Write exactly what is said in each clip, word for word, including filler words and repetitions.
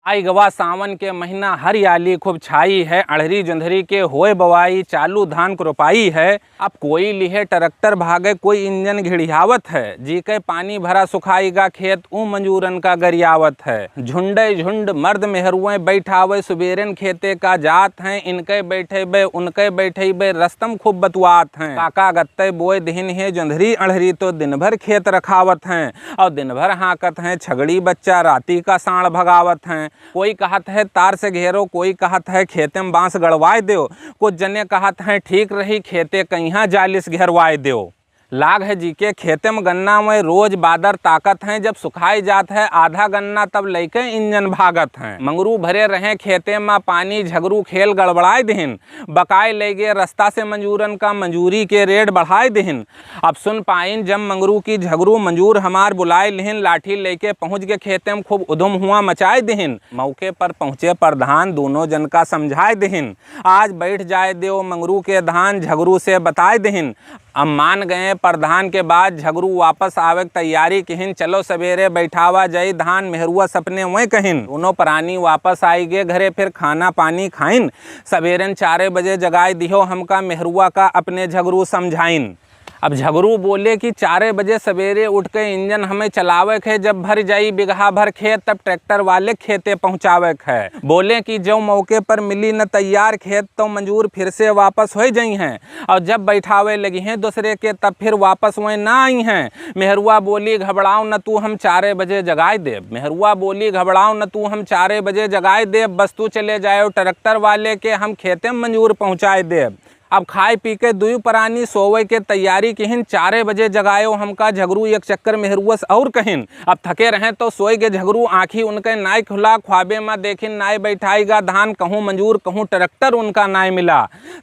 अइगवा सावन के महीना, हरियाली खूब छाई है, अड़हरी जोंधरी के होए बवाई, चालू धान क रोपाई है। अब कोई लिहे ट्रैक्टर भागे, कोई इंजन घिड़ियावत है, जी के पानी भरा सुखाई गा खेत, ऊ मजूरन का गरियावत है। झुंडे झुंड मर्द मेहरुए बैठावे, सुबेरन खेते का जात हैं, इनके बैठेबे, उनके बैठेबे, रस्तम खूब बतुआत हैं। काका गत्ते बोए दिहिन है, जोंधरी अड़हरी तो दिन भर खेत रखावत हैं, और दिन भर हाँकत हैं, छगड़ी बच्चा राती का साँड़ भगावत हैं। कोई कहत है तार से घेरो, कोई कहत है खेते में बांस गड़वाए देव। कुछ जने कहत हैं ठीक रही खेते कइहाँ जालिस घेरवाए देव। लाग है जी के खेते में गन्ना में रोज बादर ताकत हैं, जब सुखाई जात है आधा गन्ना तब लइके इंजन भागत हैं। मंगरू भरे रहे खेते में पानी, झगरू खेल गड़बड़ाए दिहिन, बकाए ले गे रस्ता से मजूरन का, मजूरी के रेट बढ़ाए दिहिन। अब सुन पाइन जब मंगरू की झगरू, मजूर हमार बुलाए लिहिन, लाठी लेके पहुँच गे खेते में खूब उधुम हुआ मचाए दिहिन। मौके पर पहुँचे प्रधान, दोनों जन का समझाए दिहिन, आज बैठ जाए देव मंगरू के धान, झगरू से बताए दिहिन। अब मान गए प्रधान के बात, झगरू वापस आवे के तैयारी किहिन, चलो सबेरे बैठावा जाई धान, मेहरुआ सपने वै कहिन। दोनों प्राणी वापस आई गे घरे, फिर खाना पानी खाइन। सबेरन चारे बजे जगाए दिहो हमका, मेहरुआ का अपने झगरू समझाइन। अब झगरू बोले कि चारे बजे सबेरे उठ के इंजन हमें चलावे के है, जब भर जाई बिगहा भर खेत तब ट्रैक्टर वाले खेते पहुँचावे के है। बोले कि जो मौके पर मिली न तैयार खेत तो मजूर फिर से वापस होइ जइहैं, और जब बैठावे लगिहैं दूसरे के तब फिर वापस वै ना अइहैं। मेहरुआ बोली घबड़ाओ न तू, हम चारे बजे जगाए देब। मेहरुआ बोली घबड़ाओ न तू, हम चारे बजे जगाए देब, बस तू चले जायो ट्रैक्टर वाले के, हम खेते में मजूर पहुँचाए देब। अब खाए पी के दुई प्राणी सोवे के तैयारी किहिन, चारे बजे जगायो हमका झगरू, एक चक्कर मेहरुआ से और कहिन। अब थके रहें तो सोए गे झगरू, आँखी उनके नाई खुला, ख्वाबे मा देखिन नाई बैठाई गा धान, कहूँ मजूर कहूँ ट्रैक्टर उनका नाई मिला।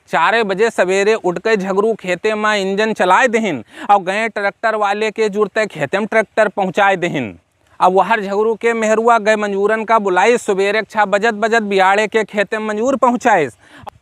चारे बजे सबेरे उठ के झगरू खेते मा इंजन चलाए दिहिन और गए ट्रैक्टर वाले के जुरते खेते में ट्रैक्टर पहुँचाए दिहिन। अब वहर झगरू के मेहरुआ गए मजूरन का बुलाइस, सुबेरे के छह बजत बजत बियाड़े के खेते में मजूर पहुँचाइस।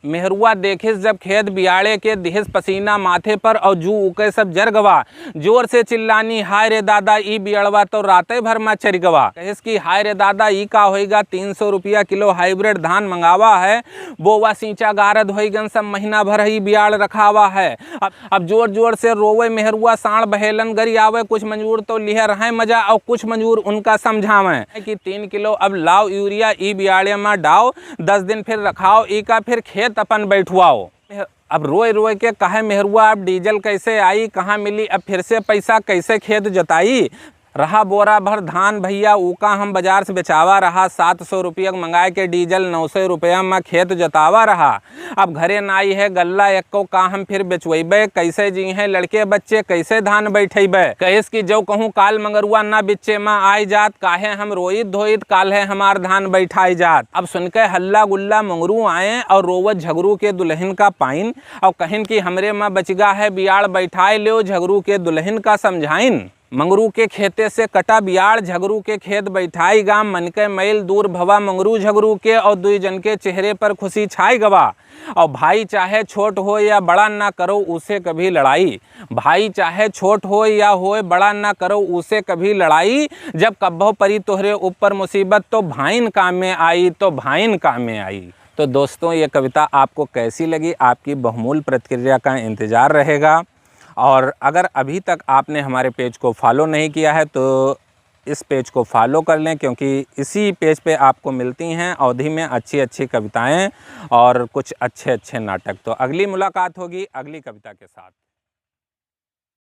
मेहरुआ देखिस जब खेत बियाड़े के, दिहिस पसीना माथे पर और जू उके सब जर गवा। जोर से चिल्लानी, हाय रे दादा, ई बियड़वा तो राते भर मा चरि गवा। कहिस कि हाय रे दादा, ई का होइगा, तीन सौ रुपया किलो हाइब्रिड धान मंगावा है, बोवा सींचा गारद होइगन, सब महीना भर ई बियाड़ रखावा है। अब, अब जोर जोर से रोवे मेहरुआ, साँड़ बहेलन गरियावे, कुछ मजूर तो लिहे रहें मजा और कुछ मजूर उनका समझावें कि तीन किलो अब लाओ यूरिया, ई बियाड़े मा डाओ, दस दिन फिर रखाओ, ई का फिर खेत अपन बैठवाओ। अब रोए रोए के कहे मेहरुआ, अब डीजल कैसे आई, कहाँ मिली, अब फिर से पैसा कैसे खेत जोताई? रहा बोरा भर धान भैया, ऊका हम बाजार से बेचावा रहा, सात सौ रुपया के मंगाए के डीजल, नौ सौ रुपया मा खेत जोतावा रहा। अब घरे नाई है गल्ला एक्को, का हम फिर बेचवैबे, कैसे जीहैं लड़के बच्चे, कैसे धान बैठैबे? कहिस कि जो कहूँ काल मंगरुआ ना बिच्चे मा आइ जात, काहे हम रोइत धोइत, काल्हे हमार धान बैठाइ जात। अब सुनके हल्ला गुल्ला मंगरू आए और रोवत झगरू के दुलहिन का पाइन और कहिन कि हमरे मा बचिगा है बियाड़, बैठाइ लेव, झगरू के दुलहिन का समझाइन। मंगरू के खेते से कटा बियाड़, झगरू के खेत बैठाइ गा, मन के मैल दूर भवा मंगरू झगरू के, और दुई जन के चेहरे पर खुशी छाइ गवा। और भाई चाहे छोट हो या बड़ा, ना करो उसे कभी लड़ाई। भाई चाहे छोट हो या होए बड़ा, ना करो उसे कभी लड़ाई। जब कब्बो परी तोहरे ऊपर मुसीबत, तो भाइन काम में आई, तो भाइन काम में आई। तो दोस्तों, ये कविता आपको कैसी लगी? आपकी बहुमूल्य प्रतिक्रिया का इंतज़ार रहेगा। और अगर अभी तक आपने हमारे पेज को फॉलो नहीं किया है, तो इस पेज को फॉलो कर लें, क्योंकि इसी पेज पे आपको मिलती हैं अवधी में अच्छी अच्छी कविताएं और कुछ अच्छे अच्छे नाटक। तो अगली मुलाकात होगी अगली कविता के साथ।